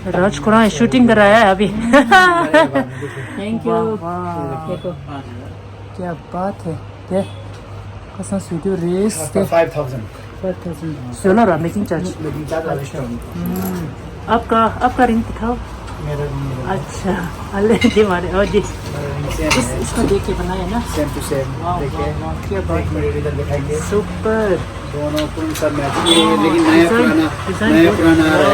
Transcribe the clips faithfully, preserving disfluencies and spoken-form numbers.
Raj ཁོ་རང་ཤུ་ཊིང་ཀར་ར་ཡ་ཡ་བི། Thank you. वाह, वाह। देखो। क्या बात है। དེ། ཁ་སང་བཟོས་དུས་རེད་དེ། Five thousand. Five thousand. सोलह रहा मेकिंग चार्ज। मेकिंग चार्ज अभी स्टॉक में। आपका, आपका रिंग दिखाओ। मेरा रिंग है। अच्छा। अले जी मारे, ओ जी। मेरा रिंग सेम इस, है। इसको देख के बनाया ना? Same to same. वाह, देखिए। वाह, वाह, क्या बात है। एक मिनट इधर दिखाएंगे। सुपर। दोनों फुल सब मैचिंग है, लेकिन नया पुराना, नया पुराना आ रहा है।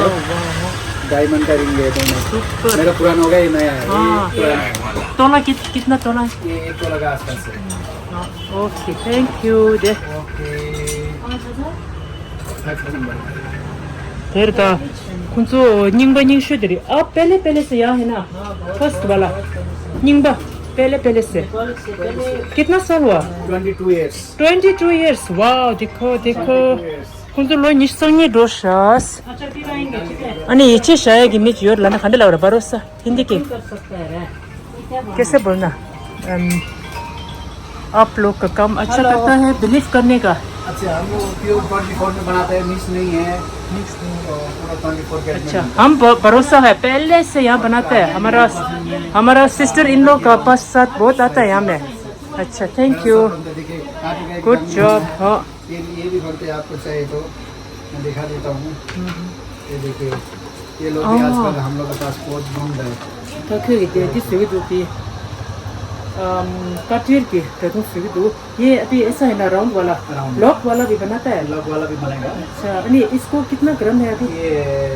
डायमंड का रिंग है दोनों। सुपर। मेरा पुराना हो गया, ये नया है। हाँ। ये पुराना है। तोला कित-, कितना तोला? ये एक तोला का आसपास है। हाँ, ओके, थैंक यू। दे। ओके। तेरे का कुंसो निंबा निंशु तेरी। आप पहले, पहले से यहाँ है ना? फर्स्ट वाला। निंबा, पहले, पहले से। कितना साल हुआ? Twenty two years. Twenty two years. Wow, देखो, देखो। कुंसो लो निश्चय नहीं डोशास। अनि ये चे शायद कि मिच योर लाना खंडे लावर भरोसा। हिंदी के। कैसे बोलना? अम, आप लोग का काम अच्छा करता है, बिलीव करने का। अच्छा, हम लोग प्योर ट्वेंटी फ़ोर में बनाते हैं, मिक्स नहीं है। मिक्स नहीं है। तो पूरा ट्वेंटी फ़ोर के अच्छा, हम ब-, भरोसा है, पहले से यहाँ बनाते हैं। हमारा, हमारा सिस्टर इन लोग का पास साथ बहुत आता है यहाँ में। अच्छा, थैंक यू। Good job. हाँ। ये, ये भी बनते हैं, आपको चाहिए तो मैं दिखा देता हूँ। ये देखिए, ये लोग भी आजकल हम लोग के पास बहुत ढूंढ रहे हैं। तो फिर ये, ये सिविल होती है। अम, कटियर की, तो तुम सिविल दो। ये अभी ऐसा है ना, राउंड वाला? राउंड। लॉक वाला भी बनाता है? लॉक वाला भी बनेगा। अच्छा, अरे, इसको कितना ग्राम है अभी? ये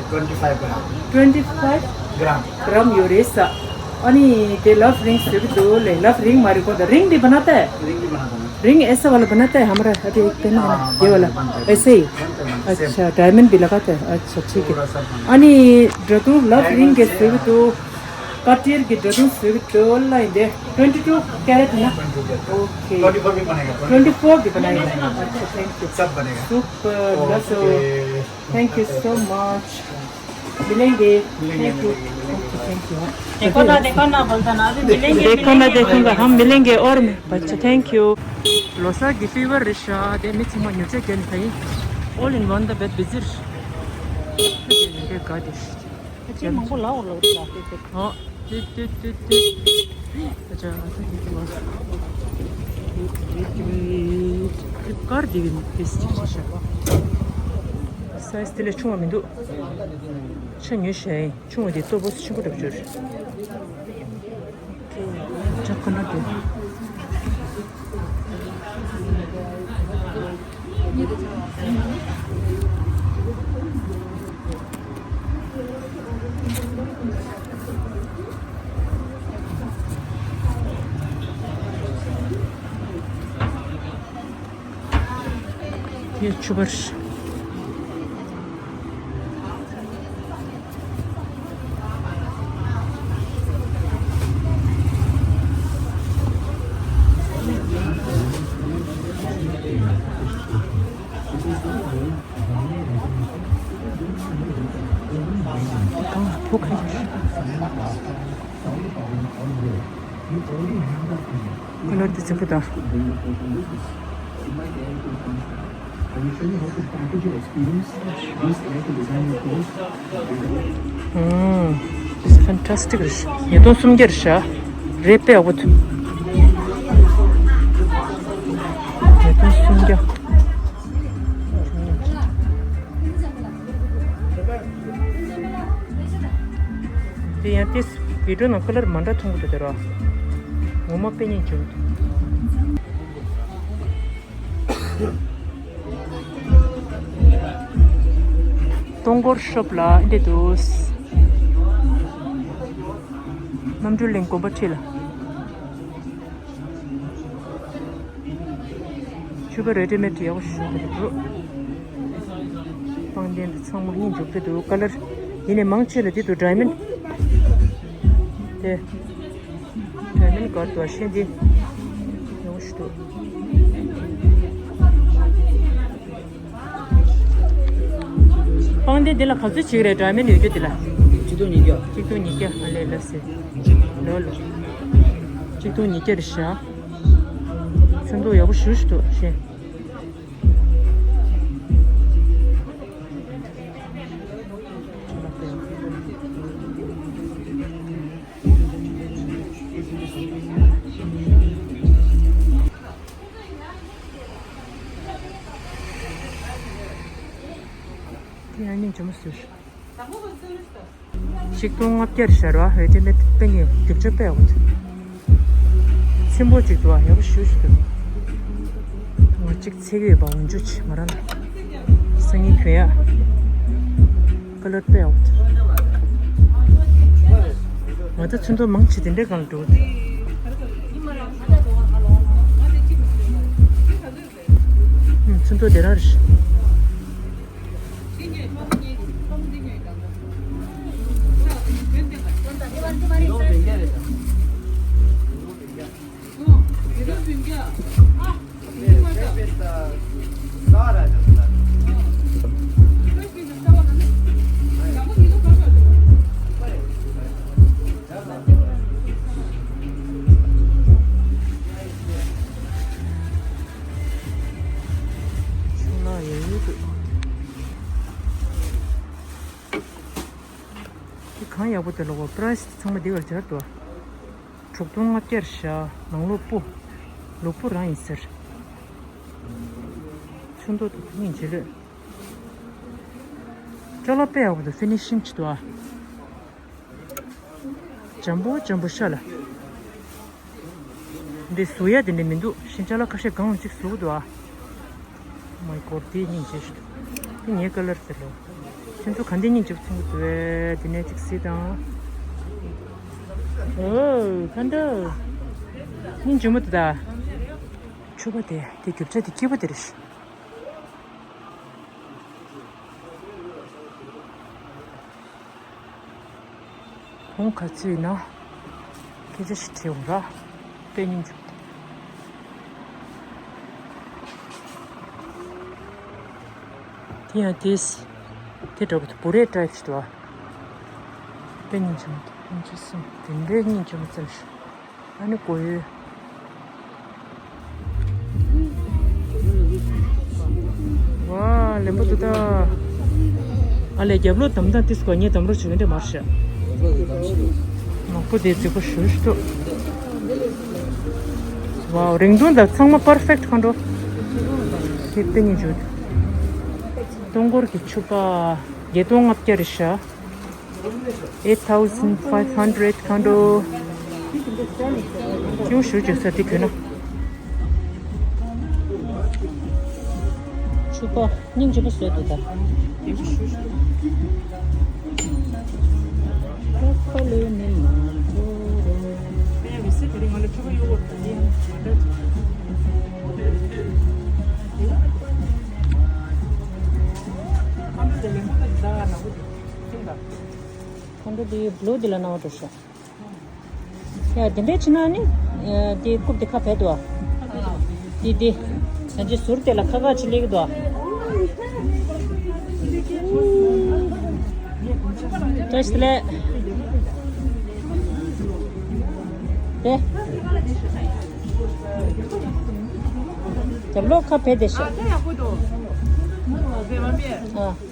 ट्वेंटी फ़ाइव ग्राम। ट्वेंटी फ़ाइव ग्राम। ग्राम यो रेसा। अनि ते लभ रिङ सिविल दो ले, लभ रिङ मारे को रिङ भी बनाता है? रिङ भी बनाता है। रिङ ऐसा वाला बनाता है हमारा, अभी एक पहना है ना, हाँ, ये वाला, बनता है, बनता है। ऐसे ही? बनता है, बनता है, सेम। अच्छा, डायमंड भी लगाता है, अच्छा, ठीक है। पूरा सब बनता है। अनि ड्रतु लभ रिङ के सिविल दो, कटियर के ड्रतु सिविल दो लाइन दे, ट्वेंटी टू कैरेट है ना? Twenty two carat. Okay. Twenty four भी बनेगा, ट्वेंटी फ़ोर भी बनाएगा। अच्छा, थैंक यू। सब बनेगा। Super, okay. Thank you so much. मिलेंगे। मिलेंगे, thank you। मिलेंगे, मिलेंगे। Okay, thank you। देखो ना, देखो ना बोलता ना, अभी मिलेंगे, देखो ना, मिलेंगे। देखूंगा, हम मिलेंगे और मैं। अच्छा, thank you। ལོ་གསར་གྱི་ཕི་ཝར་རེད་ཤག་དེ་མི་ཚང་མ་ཉོ་ཆ་རྒྱག་ནས་ད་ཡིན། All in one the bed busy རེད། དེ་ག་དེ་ཅི་མང་པོ་ལ་འོར་ལོ་རེད་ཤག་ཨོ། ཏུ་ཏུ་ཏུ་ཏུ། ཨ་ཅག་ཨ་ཅག་ཏུ་ཏུ་ལོ། ཀར་དེ་གི་ཏེ་སི་ཅིག་ཤག་སའི་ཛི་དེ་ལས་ཆུང་བ་མི་འདུག་ཆ་ཉོས་ཤག་ཆུང་བ་དེ་ལྟོ་ཕོ་སི་ཆེན་པོ་འདྲ་པོ་ཅིག་རེད། ཅག་ཁ་ན་དེ། དེ་ཕྱུ་པ་རེད། གང་ལ་ཕོག་གི་རེད། ཁོ་ལོ་དེ་ཚོ་བུ་དང་། ཨང་། It's fantastic རེད། ཉིས་སྟོང་སུམ་བརྒྱ་རེད་ཤག་རེད་པས་ཨ་བུ་དུ། ཉིས་སྟོང་སུམ་བརྒྱ། དེ་ཡང་ཏིས་བི་ཌིའོ་ནང་ཀ་ལར་མ་འདྲ་མཐོང་གི་འདུག་དེ་ར། ངོ་མ་དཔེ་སྙིང་རྗེ་པོ་འདུག་སྟོང་སྐོར་ཤོབ་ལ་འདི་འདུག་གནམ་གྲུ་གླིང་དགོན་པ་འཁྲིས་ལ། ཕྱུ་པ་རེ་ཌི་མེད་ཡག་པོ་ཞིག་འདུག་སྤང་ལྡེང་འདི་ཚང་མ་སྙིང་རྗེ་པོ་འདུག་ཀ་ལར། ཡིན་ནའི་མང་ཆེ་ལ་འདི་འདུག་ཌའི་མོན་ཌི། དེ་ཌའི་མོན་ཌི་གར་འདུག་ཤེས་འདི་ཡག་པོ་ཞིག་འདུག་སྤང་ལྡེང་འདི་ལ་ག་ཚོད་ཅིག་རེད། ཌའི་མོན་ཌི་ཡོད་རྒྱུ་འདི་ལ། གཅིག་སྟོང་ཉིས་བརྒྱ། གཅིག་སྟོང་ཉིས་བརྒྱ། ཨ་ལེ་ལ་སེ། ལོ་ལོ། གཅིག་སྟོང་ཉིས་བརྒྱ་རེད་ཤག་ཚོན་མདོག་ཡག་པོ་ཞེ་པོ་ཞིག་འདུག་ཤེས། ཁྱེད་ལ་དཔེ། ཡང་སྙིང་རྗེ་མོ་ཟེར། ཆིག་སྟོང་ལྔ་བརྒྱར་ཤར་བ་ཝེ་ཏི་ནེ་ཏི་པེ་ནི་རྒྱུ་ཆ་དཔེ་འོད། ཚིམ་པོ་ཅིག་འདུག་ཨ། ཡག་པོ་ཞེ་ཞིག་འདུག་ང་གཅིག་ཚེག་ཡོད་པ་འོན་ཆུ་ཆི་མ་རང་ལ། སང་ཉིན་གྱོན་ཡ། ཀ་ལར་དཔེ་འོད། ང་ད་ཚོན་མདོག་མང་ཆེ་དེ་འདྲའི་སྒང་ལ་འགྲོ་གི་འདུག་ཨུམ། ཚོན་མདོག་དེ་རང་རེད། ཆུ་ལག་ཡོད་ཡོད་འདུག་འདི་གང་ཡག་པོ་དེ་ལོག་པ། པ་རའི་སི་ཚང་མ་འདི་གར་སྦྱར་འདུག་དྲུག་སྟོང་ལྔ་བརྒྱར་བཞག་ནང་ལོགས་སྤུ། ལོགས་སྤུ་རང་ཡིན་ཟེར། ཚོན་མདོག་དེ་སྙིང་རྗེ་ལོས། ཅ་ལག་དཔེ་ཡག་པོ་འདུག་ཕི་ནི་ཤིང་ཅིག་འདུག་ཨ། འཇམ་པོ་འཇམ་པོ་ཤ་ལ། འདི་བཟོ་ཡ་དེ་འདྲ་མི་འདུག་ཤིང་ཅ་ལག་ཁ་ཤས་སྒང་ལ་གཅིག་བཟོ་གི་འདུག་ཨ། མའི་གོ་ཌི། དེ་སྙིང་རྗེ་ཞིག་འདུག་དེ་ངའི་ཀ་ལར་ཟེར་ལོ། ཁྱེད་ཚོ་ག་འདྲ་སྙིང་རྗེ་པོ་མཚོན་གྱི་འདུག་ཨེ། དེ་ནས་གཅིག་གཟིགས་དང་། ཨོ་ཁ་འདྲ། སྙིང་རྗེ་མོ་འདུག་ད། ཕྱུ་པ་དེ་དེ་རྒྱུ་ཆ་དེ་སྐྱིད་པོ་དེ་རེད། གོང་ག་ཚོད་ཡིན་ན་སྐད་ཆ་ཞིག་དྲིས་འོང་ར། དཔེ་སྙིང་རྗེ་པོ། དེ་ཡང་དེས་དེ་འདྲ་པོ་དེ་བུ་རས་ཊའིབ་ཞིག་འདུག་ཨ། དཔེ་སྙིང་རྗེ་མོ་འདུག་སྙིང་རྗེ་སེམས་དེ་འདྲའི་སྙིང་རྗེ་མོ་ཙམ་ཞིག་ཨ་ནི་གོ་ཡོད། ཝ། ལེན་པོ་འདུག་ད། ཨ་ལས། རྒྱབ་ལོགས་འདམ་སྟངས་ཏིས་གོ་ངས་འདམ་རོགས་བྱེད་ཀྱི་འདྲ་མ་རེད་ཤག་ནག་པོ་དེ་རྫིག་པོ་ཞེ་ཞིག་འདུག་ཝ། རིང་ཐུང་དང་ཚང་མ་པར་ཕེག་ཊི་མཁའ་འགྲོ། དེ་དཔེ་སྙིང་རྗེ། སྟོང་སྐོར་གྱི་ཕྱུ་པ། བརྒྱད་སྟོང་ལྔ་བརྒྱ་རེད་ཤག Eight thousand five hundred མཁའ་འགྲོ། ཅུང་ཞུ་བཅུག་ས་དེ་གྱོན་ན། ཕྱུ་པ་སྙིང་རྗེ་པོ་བཟོས་འདུག་ད། ཁ་ལོ་ནི་མ་འགྲོ་རོ། མཁའ་འགྲོ་དེ་བློ་དེ་ལ་སྣང་བ་འགྲོ་ཤག་ཡ། དེ་འདྲའི་ཕྱི་ནང་ནི། ཨ། དེ་རྐུབ་དེ་ཁ་བེད་དོ། དེ་དེ། ང་ཚོའི་ཟུར་དེ་ལ་ཁ་ཁ་ཅིག་སླེབས་ཀྱི་འདུག་བཀྲ་ཤིས་བདེ་ལེགས། དེ། རྒྱབ་ལོགས་ཁ་བེད་དེ་ཤག་ཨ།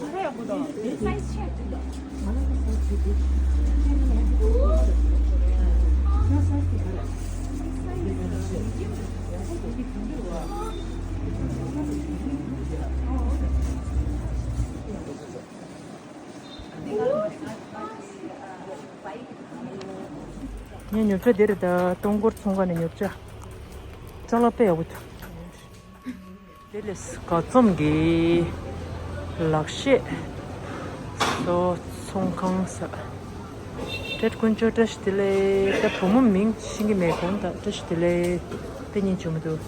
ངས་ཉོ་ཆ་དེ་རེད་ད། སྟོང་སྐོར་ཚོང་ཁང་ནས་ཉོ་ཆ། ཅ་ལག་དཔེ་ཡག་པོ་འདུག་དེ་ལས་དགའ་འཛོམས་ཀྱི་ལག་ཤེས་སོ་ཚོང་ཁང་ས། ཏྲེད་དཀོན་མཆོག་བཀྲ་ཤིས་བདེ་ལེགས། ད་བུ་མོ་མིང་ཤེས་ཀྱི་མེད་གོང་ད། བཀྲ་ཤིས་བདེ་ལེགས། དཔེ་སྙིང་རྗེ་མོ་འདུག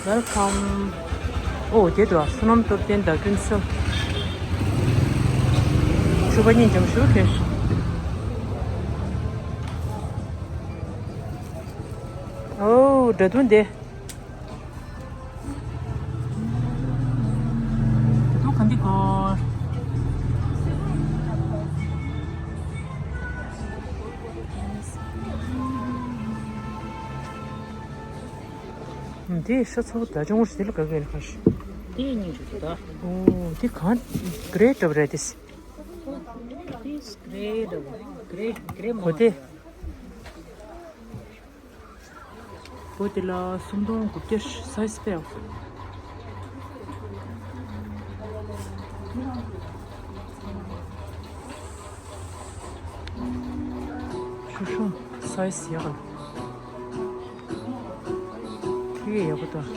Welcome. ཨོ་དེ་འདུག་བསོད་ནམས་སྟོབས་ལྡན་དང་ཀུན་གསལ། ཕྱུ་པ་སྙིང་རྗེ་མོ་ཞེ་པོ་གྱོན་ཤག་ཨོ་འདྲ་འདུག་འདི། ད་དུང་ག་འདི་གོ། འདི་ཤ་ཚ་པོ་ད་ཅུང་ཞིག་ལ་ག་གེ་ལ་ཁ་ཤི། འདི་སྙིང་རྗེ་ད། ཨོ་འདི་གང་གྷི་རེ་ཊི་འདྲ་པོ་རེད་དེ། འདི་གྷི་རེ་ཊི་འདྲ་པོ། གྷི་རེ་གྷི་རེ་མོ་དེ། པོ་དེ་ལ་སུམ་སྟོང་དགུ་བརྒྱ་སའི་ཛི་དཔེ་ཡག་པོ། ཆུ་ཤོང་སའི་ཟི་ཡག་ལ། ཁྱི་གེ་ཡག་པོ་འདུག་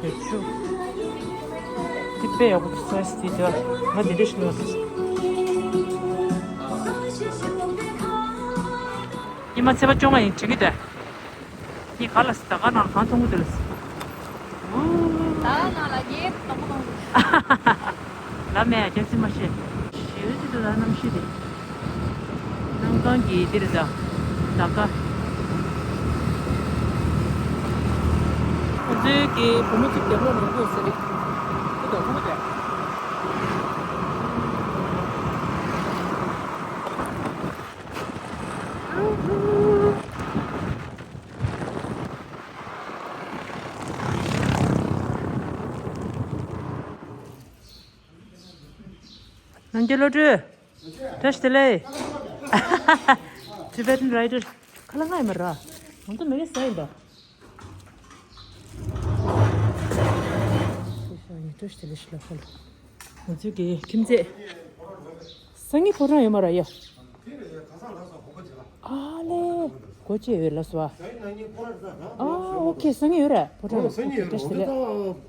དེ་ཆུ། དེ་དཔེ་ཡག་པོ་འདུག་སའི་ཟི་དེ་འདྲ། ང་དེ་འདྲ་ཞིག་ནོར། ཉི་མ་ཚེས་པ་བཅོ་ལྔ་ཡིན་དྲན་གྱི་འདུག་ངས་ག་ལ་ཟེར། ད་ག་ནང་གང་མཐོང་གི་འདུག་ལ་ཟེར། ད་ནང་ལ་ངའི་དང་པོ་དང་། ལ་མེ་རྒྱ་སེ་མ་ཤེས། ཞེ་ཅི་འདུག་ད་གནམ་གཤིས་དེ། གནམ་གང་གི་འདིར་ད། ད་ག་ཁོ་ཚོའི་གི་བུ་མོ་གཅིག་རྒྱབ་ལོགས་ནང་སྡོད་ཟེར་རེད། ཁོ་དང་ཁོ་མོ་རྒྱབ། རྣམ་རྒྱལ་བློ་གྲོས། བཀྲ་ཤིས་བདེ་ལེགས། Tibetan Rider། ཁ་ལག་ང་ཡི་མ་ར། ང་ཚོ་མི་གེ་ས་ཡིན་པ། བཀྲ་ཤིས་བདེ་ལེགས་ཤི་ལ་ཁོ་ལ། ང་ཚོའི་གི་ཁྱིམ་མཚེས། སང་ཉིན་ཕོ་བྲང་ཡོད་མ་ར་ཡ། ཨ་ལེ། སྒོ་ཕྱེ་ཡོད་ལ་སོ། ཨ་ཨོ་ཁེ། སང་ཉིན་ཡོད་ར་ཕོ་བྲང་ཡོད། སང་ཉིན་ཡོད་ར། བཀྲ་ཤིས་བདེ་ལེགས། ད་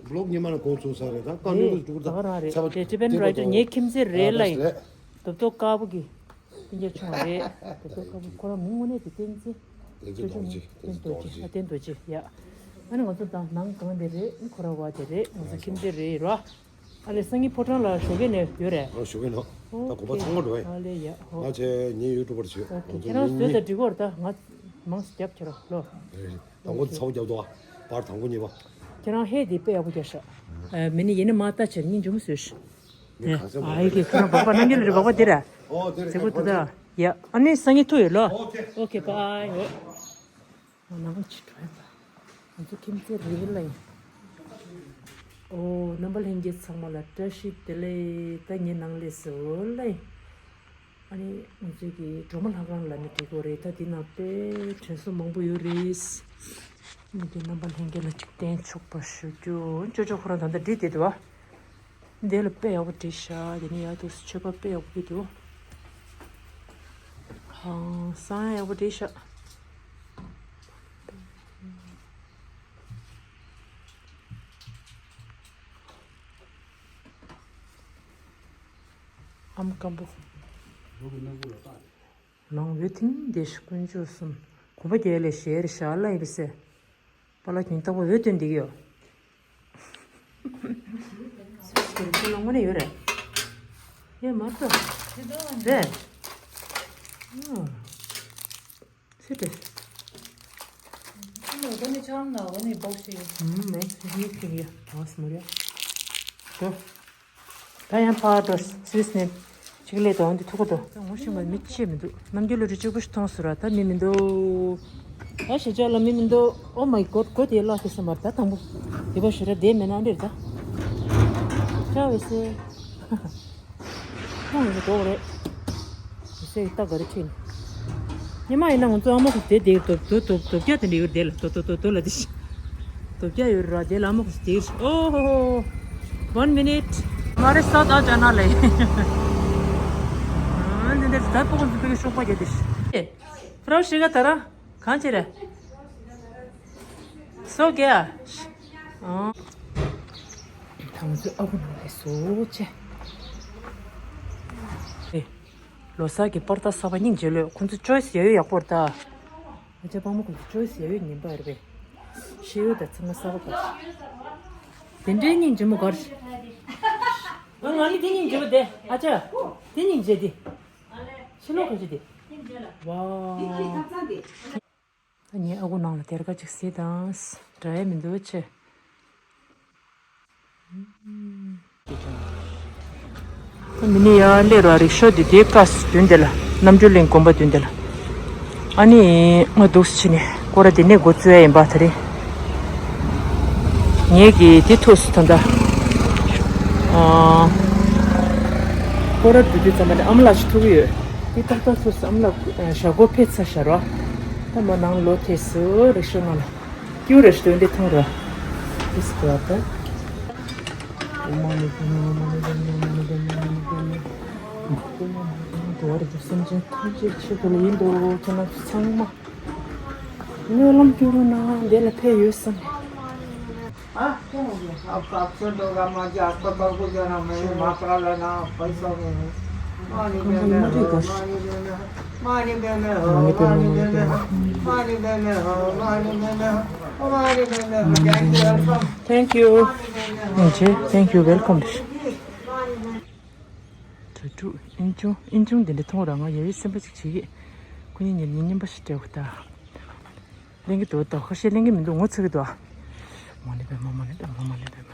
བློག་ཉི་མ་ལ་གོང་ཚུགས་ས་རེད། ད་བཀའ་འདྲི་ལ་འགྲོ་གི་རེད། ད་ཁྱབ་པ་དེ་ཊི་བན་རའི་ཊར་ངའི་ཁྱིམ་མཚེས་རེད་ལ་ཡིན། རྡོབ་རྡོབ་དཀར་པོ་གི་སྤུན་ཀྱག་ཆུང་བ་རེད། རྡོབ་རྡོབ་དཀར་པོ། ཁོ་རང་མིང་དངོས་གནས་དེ་བསྟན་འཛིན། བསྟན་འཛིན་རྡོ་རྗེ། བསྟན་འཛིན་རྡོ་རྗེ། ཨ་བསྟན་རྡོ་རྗེ་ཡ། ཨ་ནི་ང་ཚོ་དང་ནང་གང་དེ་རེད། ཁོ་ར་བ་དེ་རེད། ང་ཚོ་ཁྱིམ་མཚེས་རེད་ར། ཨ་ལེ་སང་ཉིན་ཕོ་བྲང་ལ་ཞོགས་ཀས་ནས་ཡོད་རེད། ཨོ་ཞོགས་ཀས་ནས། ད་གོམ་པ་ཚང་མ་འགྲོ་ཡ། ཨ་ལེ་ཡ་ཧོ། ང་ཚོ་ཉིན་ཡོད་སྒྲུབ་པར་བྱེད། ཨོ་ཁེ། ཁྱེད་རང་བཟོས་དང་འགྲིག་གོ་རེད། ད་ང་མང་སུ་རྒྱབ་ཁྱེར་རོགས་ལོ། རེད་རེད། དང་པོ་ཚ་བོ་རྒྱབ་འདུག་ཨ། པར་དང་པོ་གཉིས་པ། ཁྱེད་རང་ཧེ་དེ་དཔེ་ཡག་པོ་རྒྱབ་ཤག་ཨ་མི་ནི་ཡིན་ན་མ་ལྟ་བྱེད་སྙིང་རྗེ་མོ་བཟོས་ཤག་ངས་གང་ཟེར་མ། ཨ་ཡི་གེ་ཁོ་རང་སྦག་པ་རྣམ་རྒྱལ་ལ་རེད། སྦག་པ་དེ་ར། ཨོ་དེ་རེད། ཟེར་གོ་འདུག་ད་ཡ། ཨ་ནི་སང་ཉིན་ཐུག་ཡོད་ལོ། ཨོ་ཁེ། ཨོ་ཁེ་པའི། ཨོ། ང་ནང་ཕྱི་འགྲོ་ཡིན་པ། ང་ཚོ་ཁྱིམ་མཚེས་རེད་ལ་ཡིན། ཨོ་རྣམ་པ་ལྷན་རྒྱས་ཚང་མ་ལ་བཀྲ་ཤིས་བདེ་ལེགས། ད་ངའི་ནང་ལས་སོ་ལ་ཡིན། ཨ་ནི་ང་ཚོའི་གི་སྒྲོལ་མ་ལྷ་ཁང་ལ་ནི་འགྲིག་གོ་རེད། ད་འདི་ནང་དཔེ་དྲན་གསོ་མང་པོ་ཡོད་རེད། ཨ་ནི་དེ་རྣམ་པ་ལྷན་རྒྱས་ལ་ཅིག་བསྟན་ཆོག་པ་ཞུ་རྒྱུ། ཅོ་ཅོ་ཁོ་རང་ད་ལྟ་བྲིས་བསྡད་འདུག་བ། འདི་ལ་དཔེ་ཡག་པོ་བྲིས་ཤག་དེ་ནི་ཡག་འདུག་མཆོད་པ་དཔེ་ཡག་པོ་བྲིས་འདུག་ཧང་སང་ཡག་པོ་བྲིས་ཤག་ཨམ་སྐམ་པོ། ལོང་བོ་ཐིང་དེ་ཤི་དཀོན་མཆོག་གསུམ། གོམ་པ་རྒྱལ་ལས་ཞེར་བཞག་ལ་ཡིན་པས་སེ། པཱ་ལགས་ཁྱེད་རྟག་པར་འོས་སྟོན་འདི་གི་ཡོད། སུས་ཁྱེད་རང་ཚོ་ལ་དངོས་གནས་ཡོད་རེད། ཡོད་མ་གཏོགས། རེད། ཨ། སུས་སྤྲད། ཁྱེད་ལ་འོ་ནི་ཆང་ན་འོ་ནི་སྦོག་ཤིག་ཡོད། ཨུམ་མེད། སུས་ནི་ཁྱེད་ཡོད། ཨོ་སི་མོ་རེད། འགྲོ། ད་ཡང་ཕར་འགྲོ། སུས་ནི་ཅིག་ལས་དོན་འདི་ཐུག་གོ་དོ། ད་ངོ་ཤེས་པ་མི་ཅི་མི་འདུག་རྣམ་རྒྱལ་ལོ་རི་གཅིག་པུ་ཞིག་མཐོང་སོང་ར། ད་མི་མི་འདུག་ད་ཞེ་ཅག་ལ་མི་མི་འདུག Oh my God། གོ་དེ་ལ་ཁེ་ས་མར་ད་དང་པོ། དེ་པ་ཞེ་ར་དེ་མེད་ན་འདིར་ད། ཅག་བས་སེ། ཁོང་གི་འགྲོ་རེད། སེ་ད་ག་རེ་ཁྲིད། ཉི་མ་ཡིན་ན་ང་ཚོ་ཨ་མ་ཁོ་དེ་དེ་རྡོབ་རྡོབ་རྡོབ་རྡོབ་རྒྱག་དེ་འདྲ་ཡོད་དེ་ལ་རྡོ་རྡོ་རྡོ་རྡོ་ལ་དེ་ཤི། རྡོབ་རྒྱག་ཡོད་ར་དེ་ལ་ཨ་མ་ཁོ་དེ་ཤི། ཨོ་ཧོ་ཧོ། One minute. མ་རེད་ས་ད་ཅ་ན་ལེ། ཨ་འདི་འདྲ་ད་པོ་ཁོ་ཚོ་པེ་ཤོག་པ་རྒྱག་དེ་ཤི། ཨེ། ཕ་ར་ཤི་ག་ད་ར་གང་ཆེ་རེད། སོ་གེ་ཨ། ཨ། ད་ང་ཚོའི་ཨ་ཁུ་ནང་ལ་སོ་ཆེ། ཨེ། ལོ་གསར་གྱི་པར་ད་གསར་པ་སྙིང་རྗེ་ལོས། ཁོང་ཚོ་ཅོའི་སི་ཡ་ཡོད་ཡག་པོ་རེད་ད། ཨ་ཅག་པང་མོ་ཁོང་ཚོ་ཅོའི་སི་ཡ་ཡོད་ངན་པ་རེད་པས། ཤེས་ཡོད་ད་ཚང་མ་གསར་པ་ག་དེ་འདྲའི་སྙིང་རྗེ་མོ་ག་རེ། ང་ང་ནི་དེ་སྙིང་རྗེ་པོ་དེ་ཨ་ཅག་དེ་སྙིང་རྗེ་དེ། ཕྱི་ལོགས་ག་ཅི་དེ། ཝའོ། ད་ངའི་ཨ་ཁུ་ནང་ལ་སྡེར་ཁ་ཅིག་གཟིགས་དང་། འདྲ་ཡ་མི་འདུག་ཆེ། ད་མི་ནི་ཡར་སླེབས་ར། རིག་ཤོ་འདི་དེའི་བཀའ་མདུན་དེ་ལ། རྣམ་གྲོལ་གླིང་དགོན་པ་མདུན་དེ་ལ། ཨ་ནི་ང་འདུག་སེ་ཕྱིན་ནས་སྐོར་ར་འདི་ནས་འགོ་བཙུགས་ཡ་ཡིན་པ། ད་རེས་ངས་ཀྱི་དེ་ཐུག་སོང་ད་ལྟ། ཨ། སྐོར་ར་འགྲོ་དུས་ཙམ་པ་ནས་ཨ་མ་ལགས་ཤིག་ཐུག་གི་ཡོད། དེ་ཏག་ཏག་ཐུག་སོང་། ཨ་མ་ལགས་ཞག་སྒོ་ཕྱེ་ཚར་ཤག་ར། ད་མ་ནང་ལོ་ཐེ་སུ་རེ་ཤོ་ན་ལ་ཀྱུ་རེ་ཤོ་འདི་ཐོང་ར། ཨིས་ཀ་ད། འགྲོ་བ་རིགས་སེམས་ཅན་ཐམས་ཅད་ཆེད་དུ་ལ་ཡིན་འདུག་ཁྱེད་རྣམ་ཚོ་ཚང་མ། སྨོན་ལམ་སྐྱོར་རོགས་གནང་། འདི་ལ་ཕེབས་ཡོད་བསམ། Thank you. Thank you. Welcome. དྲ་གྲུ་ཨིན་ཆུང་ཨིན་ཆུང་འདི་འདྲ་མཐོང་ར། ང་ཡ་ཡི་སེམས་པ་ཅིག་བྱེད་ཀྱི། ཁོ་གཉིས་ཉིན་ཉིན་པ་ཞིག་སྤྲད་འོ་ད། ལེན་གྱི་འདུག་ད་ཁ་ཤས་ལེན་གྱི་མི་འདུག་ངོ་ཚ་གི་འདུག་མ་ཎི་པདྨ་མ་ཎི་པདྨ་མ་ཎི་པདྨ།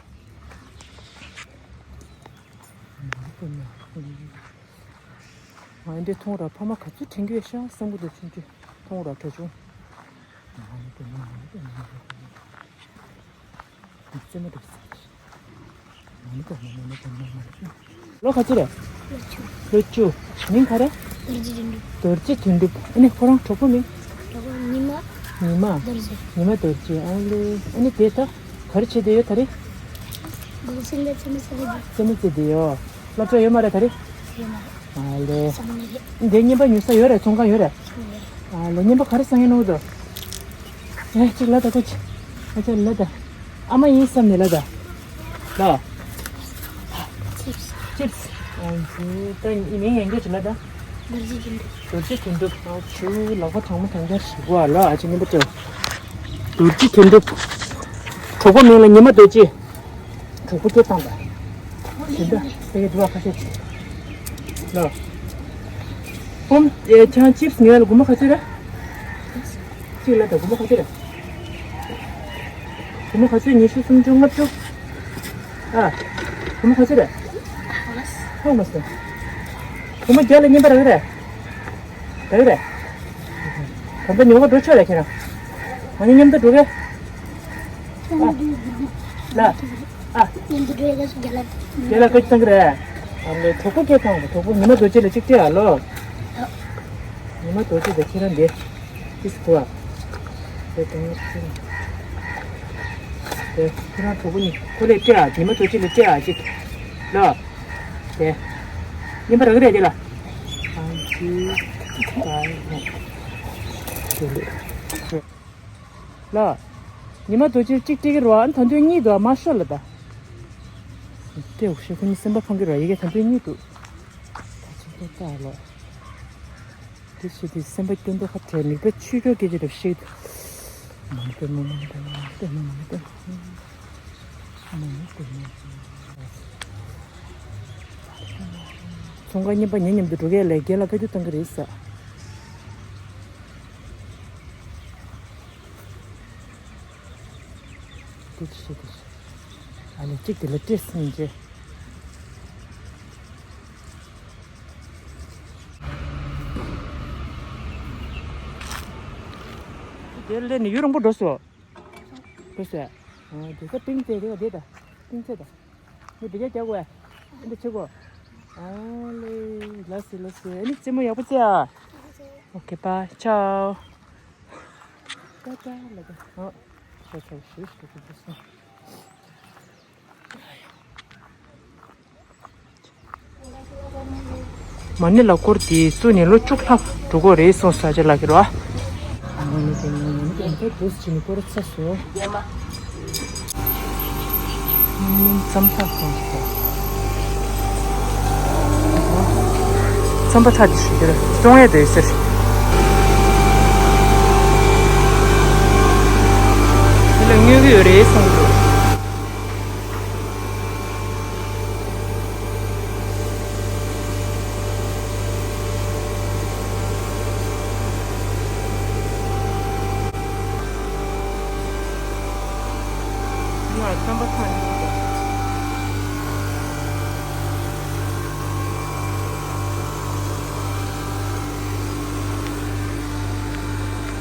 མ་ཎི་པདྨ། ང་འདི་མཐོང་ར་ཕ་མ་ག་ཚོད་དྲན་གྱི་ཡོད་ཤག་བསམ་གྱི་འདུག་ཆུང་ཆུང་མཐོང་ར་དྲ་ཆུང་། མ་ཎི་པདྨ་མ་ཎི་པདྨ་མ་ཎི་པདྨ། རྩེད་མོ་འདུག་ས། ལོ་ག་ཚོད་རེད། ལོ་བཅུ། མིང་ག་རེ། རྡོ་རྗེ་དོན་གྲུབ། རྡོ་རྗེ་དོན་གྲུབ། ཨ་ནི་ཁོ་རང་གྲོགས་པོ་མིང་། གྲོགས་པོ་ཉི་མ། ཉི་མ། རྡོ་རྗེ། ཉི་མ་རྡོ་རྗེ། ཨ་ལེ། ཨ་ནི་དེ་ད་ག་རེ་བྱེད་བསྡད་ཡོད་ད་རེས། རྡོ་རྗེ་ལ་རྩེད་མོ་རྩེ་བསྡད་ཡོད། རྩེད་མོ་རྩེ་བསྡད་ཡོད། སློབ་གྲྭ་ཡོད་མ་རེད་ད་རེས། ཡོད་མ་རེད། ཨ་ལེ། སང་ཉིན་རེད། འདི་རྔན་པ་ཉོ་ས་ཡོད་རེད། ཚོང་ཁང་ཡོད་རེད། ཡོད་རེད། ཨ་ལེ། རྔན་པ་ག་རེ་ཟ་མཁན་འདུག་ཨེ་ཅིག་ལ་ད་ཀོ་ཅི། ཨ་ཅག་ལ་ད། ཨ་མ་ཡིན་བསམ་ནས་ལ་ད། ལ། ཅིབས། ཅིབས། ཨ་ཅི་ད་མིང་ཡང་སྐྱར་ཅིག་ལ་ད། རྡོ་རྗེ་དོན་གྲུབ། རྡོ་རྗེ་དོན་གྲུབ། ཨ་ཆུ་ལག་པ་གྲང་མོ་གྲང་རྐྱང་ཞིག་གོ་ཨ་ལ། ཨ་ཅེ་རྔན་པ་སྤྲད། རྡོ་རྗེ་དོན་གྲུབ། གྲོགས་པོ་མིང་ལ་ཉི་མ་རྡོ་རྗེ། གྲོགས་པོ་སྐད་བཏང་པ། དེ་འདྲ་དེ་གའི་འདུག་བ་ཁ་ཤས་ཅིག་ལ། ཨོམ། ཨེ་ཁྱང་ཅིབས་ཉོས་ལ་སྒོར་མོ་ག་ཚོད་རེད། གཅིག་ལ་ད་སྒོར་མོ་ག་ཚོད་རེད། སྒོར་མོ་ག་ཚོད། ཉི་ཤུ་སུམ་ཅུ་ལྔ་བཅུ། ཨ། སྒོར་མོ་ག་ཚོད་རེད། ཧང་མ་སོང་། སྒོར་མོ་བརྒྱ་ལ་རྔན་པ་རག་གི་རེད། རག་གི་རེད། ད་ལྟ་ཉོ་ག་འགྲོ་ཆོག་རེད་ཁྱེད་རང་། ང་གཉིས་མཉམ་དུ་འགྲོ་གས། ལ། ཨ། མཉམ་དུ་འགྲོ་ཡ་ག་སུ་རྒྱ་ལ། རྒྱ་ལ་སྐད་བཏང་གི་རེད། ཨ་ལེ་གྲོགས་པོ་སྐད་བཏང་གི། གྲོགས་པོ་ཉི་མ་རྡོ་རྗེ་ལ་གཅིག་སྤྲད་ཨ་ལོ། ཉི་མ་རྡོ་རྗེ་དང་ཁྱེད་རང་འདི། ཏིས་གོ་ཨ། དེ་དང་ཡོད་ཅིང་། དེ་ཁྱེད་རང་གྲོགས་པོ་གཉིས་ཁོ་ལས་སྤྲད་ཨ། ཉི་མ་རྡོ་རྗེ་ལ་སྤྲད་ཨ་ཅིག་ལ། དེ། རྔན་པ་རག་གི་རེད་དེ་ལ། ཨ་ཅི། ད་ཡོད། དེ་ལས། ལ། ཉི་མ་རྡོ་རྗེ་གཅིག་སྤྲད་ཀྱི་རེད་བ། ཨ་ནི་ད་དུང་གཉིས་འདུག་མ་ཤོར་ལ་ད། སྤྲད་འོ་ཤེས། ཁོ་གཉིས་སེམས་པ་ཕངས་ཀྱི་རེད་བ། ཡ་གི་ད་དུང་གཉིས་འདུག་ད་ཅིག་ཏོ་ལྟ་ལོ། དེ་བྱས་དུས་སེམས་པ་སྐྱོ་མདོག་ཁ་བྲལ། མིག་པ་ཆུ་སྐྱོག་སྐད་ཅིག་རེད་ཤེས། མ་ནི་པདྨ་མ་ནི་པདྨ་མ་ནི་པདྨ་མ་ནི་པདྨ། མ་ནི་པདྨ། ཚོང་ཁང་རྔན་པ་ཉེ་མཉམ་དུ་འགྲོ་གས་ལས་རྒན་ལགས་བཀའ་བཀྱོན་བཏང་གི་རེད་ཟེར། དེ་ཆེ་དེ་ཆེ། ཨ་ནི་གཅིག་དེ་ལ་སྤྲད་སོང་རྗེས། དེ་ལས་ནི་ཡུན་རིང་པོ་འགྲོ་སོང་། འགྲོ་སོང་། ཨ་དེ་ས་པིང་ཙེ་དེ་བ་དེ་ད་པིང་ཙེ་ད། ངས་འདི་ག་རྒྱག་དགོས། འདི་བྱེད་དགོས། ཨ་ལེ། ལགས་སེ་ལགས་སེ། ཨ་ནི་རྩེད་མོ་ཡག་པོ་རྩེ་ཨ། ཨོ་ཁེ་པ་ཆའོ། ཏ་ཏ་ལ་ཏ། ཨོ། ཆའོ་ཆའོ་ཞུ་ཞུ་ཞུ་ཞུ། མ་ཎི་ལ་སྐོར་དེ་བཙུགས་ནས་ལོ་བཅུ་ལྷག་འགྲོ་གི་རེད་གསུངས་སོང་ཨ་ཅེ་ལགས་ཀྱིས་རོ། མ་ཎི་དེ་ནས་མ་ཎི་དེ་ཚོ་དུས་ཕྱིན་ནས་སྐོར་ཚར་སོང་། རྩམ་པ་ཐོང་ཐོང་། རྩམ་པ་ཚ་དེ་ཞིག་རེད། བཙོང་ཡས་དེ་ཟེར། དེ་ལ་དངུལ་གྱི་ཡོད་རེད་གསུངས་འདུག་ང་རྩམ་པ་ཚང་ཡིན་པ།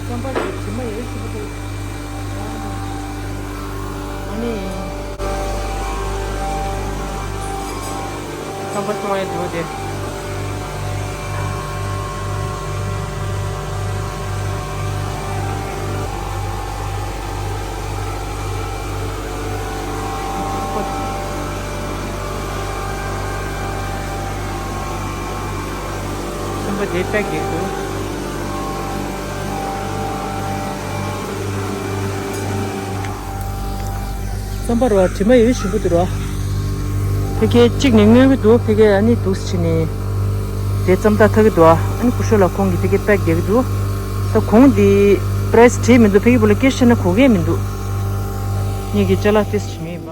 རྩམ་པ་གི་དྲི་མ་ཡོད་ཞིག་འདུག་ཨ་ནི། རྩམ་པ་བཙོང་ཡས་འདུག་དེ། པེག་རྒྱག་གི་འདུག་རྩམ་པ་རོ་དྲི་མ་ཡོད་ཞིམ་པོ་འདུག་རོ། ཕ་གི་གཅིག་ནས་མངོན་གྱི་འདུག་ཕ་གི་ཨ་ནི་འདུག་སེ་བྱས་ནས་དེ་རྩམ་ཐག་ཐག་གི་འདུག་ཨ་ནི་སྐུ་ཞབས་ལགས་ཁོང་གིས་ཕ་གི་པེག་རྒྱག་གི་འདུག་ད་གོང་དེ་པ་རའི་སི་བྲིས་མི་འདུག་ཕ་གི་བོད་ལ་སྐད་ཆ་བཤད་ན་གོ་གི་མི་འདུག་ངེད་ཀྱིས་ཅ་ལག་ཏོག་ཙམ་བྱེད་ངེས་ཡིན་པ།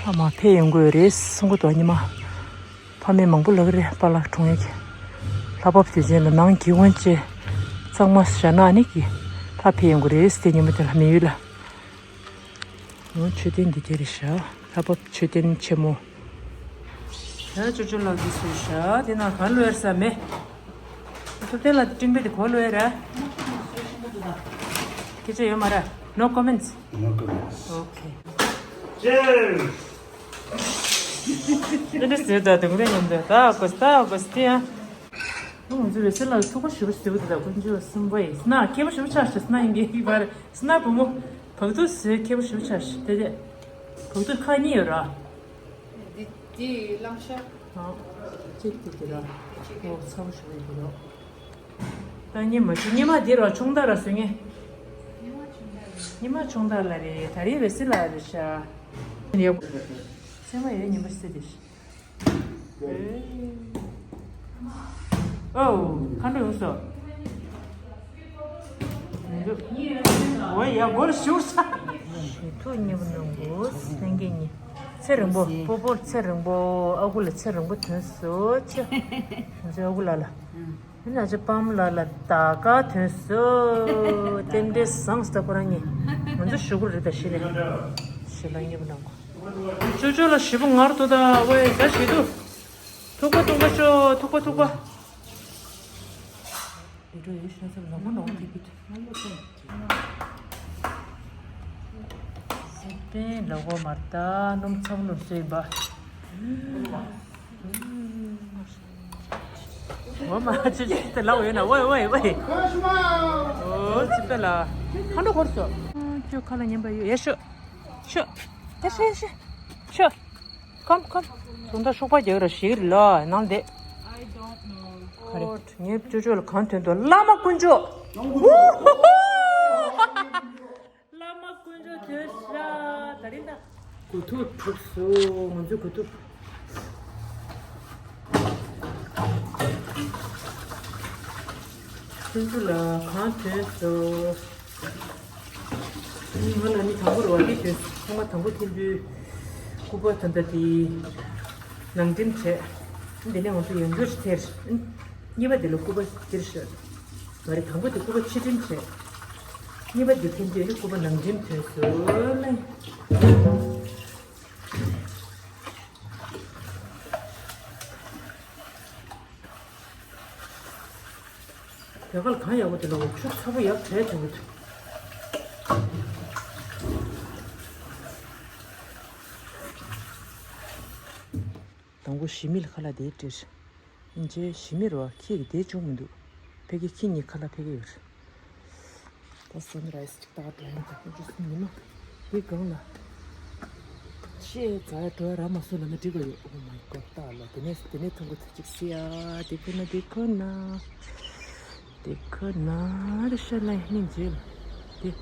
ལྷ་མ་ཕེབས་ཡོང་དགོས་རེད་གསུང་གི་འདུག་ཉི་མ། ཕ་མེས་མང་པོ་ལབ་ཀྱི་རེད་པཱ་ལགས་གྲོངས་ཡོད་ཀྱི། ལྷ་བབས་དུས་ཆེན་ལ་ནང་གི་དབང་ཆེ་གཙང་མ་བཞག་ན་ནི་གི་ལྷ་ཕེབས་ཡོང་གི་རེད་ཟེར་ཉི་མ་དེ་ལ་མི་ཡུལ་ལ། ངོ་མཆོད་རྟེན་འདི་དེ་རེད་ཤག་ལྷ་བབས་མཆོད་རྟེན་ཆེན་མོ། ད་ཅོ་ཅོ་ལགས་ཀྱིས་བཟོས་ཤག་དེ་ནང་གང་ལོས་ས་མེད། ཐུབ་བསྟན་ལགས་སྤྲིན་པའི་དེ་གོ་ལོས་ར། སྐད་ཆ་ཡོད་མ་ར། No comments. No comments. Okay. Cheers. འདི་འདྲ་ཟེར་ད་དུང་རེ་ཉམས་ད་ད་གོ་ད་གོ་སྟེ་ཡ། ང་ཚོ་རེ་སེ་ལ་ཐུག་པ་ཞུ་བ་ཟེར་བ་དེ་ད་དཀོན་མཆོག་གསུམ་པ་ཡིན་ན་སྐྱེས་པ་ཞུ་བ་ཆགས་ཤག་སྣ་ཡིན་གྱི་ཡིན་པར་སྣ་བུ་མོ་བག་ཐུག་ཟེར་སྐྱེས་པ་ཞུ་བ་ཆགས་ཤག་དེ་དེ་བག་ཐུག་ཁག་གཉིས་ཡོད་ར། འདི་འདི་གླང་ཤ། ཨ། གཅིག་དེ་དེ་ར། འདི་གཅིག་གི་ཨོ་ཚ་བོ་ཞུ་བ་ཡིན་གྱི་ར། ད་སྙེ་མ་བྱུང་སྙེ་མ་འདི་ར་ཆུང་དག་ར་བཟོས་ངེས། སྙེ་མ་ཆུང་དག་ལ་རེད་ད་རེས་རེ་སེ་ལ་རེད་ཤག་ཡོད། སེ་མ་ཡོད་ཉི་མ་སེ་དེ་ཤག་ཨོ། མཁའ་འགྲོ་ཡོང་སོང་། འོ་ཡ་སྒོར་ཞུགས་ས། ཞེ་ཐུག་གཉིས་པོ་ནང་གོ་སེང་གེ་གཉིས། ཚེ་རིང་པོ་སྤོ་སྤོར་ཚེ་རིང་པོ་ཨ་ཁུ་ལ་ཚེ་རིང་པོ་ཐོན་སོང་ཆེ། ང་ཚོའི་ཨ་ཁུ་ལ་ལ། ང་ཚོ་པམ་ལ་ལ་ད་ག་ཐོན་སོང་། རྟེན་འབྲེལ་བཟང་སྟེ་ཁོ་རང་གཉིས། ང་ཚོ་ཞུ་སྒོར་རེད་ད་ཞི་ལེ། ཞི་ལ་གཉིས་པོ་ནང་གོ། ཅོ་ཅོ་ལ་ཞི་པོ་ངར་དུ་ད་ཝེ་ཟ་ཞི་དུ། ཐུག་པ་ཐུག་པ་ཤོ་ཐུག་པ་ཐུག་པ། ལི་འགྲོ་ཡོད་ཤ་ཚ་ལོ་མོ་ལོ་མོ་ཐིག་གི་ཐིག། སེ་པན་ལོ་གོ་མར་ད་སྣུམ་ཚ་པོ་ལོ་སོས་པ། འོ་མ་ཅི་ཅི་ཏེ་ལ་འོ་ཡོད་ན་ཝེ་ཝེ་ཝེ། འོ་ཅི་པེ་ལ་ཁ་འགྲོ་འཁོར་སོ། ཁྱོད་ཁ་ལ་ཉན་པ་ཡོད་ཡ་ཤོ། ཤོ། ཡ་ཤོ་ཡ་ཤོ། ཤོ། Come, come. དུང་ད་ཤུག་པ་རྒྱག་ར་ཞིག་རེད་ལ་ནང་དེ། ག་རེ། ངའི་ཅོ་ཅོ་ལ་གང་ཐོན་དོ་བླ་མ་དཀོན་མཆོག་བླ་མ་དཀོན་མཆོག་ཐོན་ཤག་ད་རིང་ད། གོ་ཐུག་གྲུབ་སོང་ང་ཚོའི་གོ་ཐུག་ཁྱེད་ཚོ་ལ་གང་ཐོན་སོང་། ང་ལ་ནི་དང་པོ་རེད་བ་དེ་དོན་ཚོང་ཁང་དང་པོ་ཐེམ་པོའི་སྐུ་པར་ད་ལྟ་དེ་ནང་འགྲེམས་བྱས། འདི་ནས་ང་ཚོ་ཡང་འགྱུར་ཐེར། གཉིས་པ་དེ་ལ་སྐུ་པར་སྟེར་ཤག་མ་རེད་དང་པོ་དེ་སྐུ་པར་ཕྱིར་འགྲེམས་བྱས། གཉིས་པ་དེ་ཐེམ་པོའི་ནི་སྐུ་པར་ནང་འགྲེམས་ཐོན་སོང་ལེ། རྒྱ་གར་གང་ཡག་པོ་དེ་ལ་འོ་ཆུ་ཚ་པོ་ཡག་བྲལ་བྱུང་གི་འདུག་དང་པོ་ཞི་མི་ལ་ཁ་ལག་དེ་སྤྲད། ཨིན་ཇེ་ཞི་མི་རོ་ཁྱེད་ཀྱི་དེ་བྱུང་མི་འདུག་ཕ་གི་ཁྱེད་གཉིས་ཁ་ལག་ཕ་གི་ཡོད། ད་སན་རའི་སི་ཅིག་ལྟ་ག་འགྲོ་ཡིན་ད་ཨིན་ཇེ་སི་ཉི་མ། དེ་སྒང་ལ། ཤེས་ཙ་འགྲོ་ཡ་ར་མ་སུ་ལ་ན་འགྲིག་ག་ཡོད། Oh my god ལྟ་ལ་དེ་ནས་དེ་ནས་ཐུང་གུ་ཚ་ཅིག་སི་ཡ་དེ་ཁོ་ན་དེ་ཁོ་ན། དེ་ཁོ་ན་རི་ཤ་ལ་ནི་འཇིལ། དེ་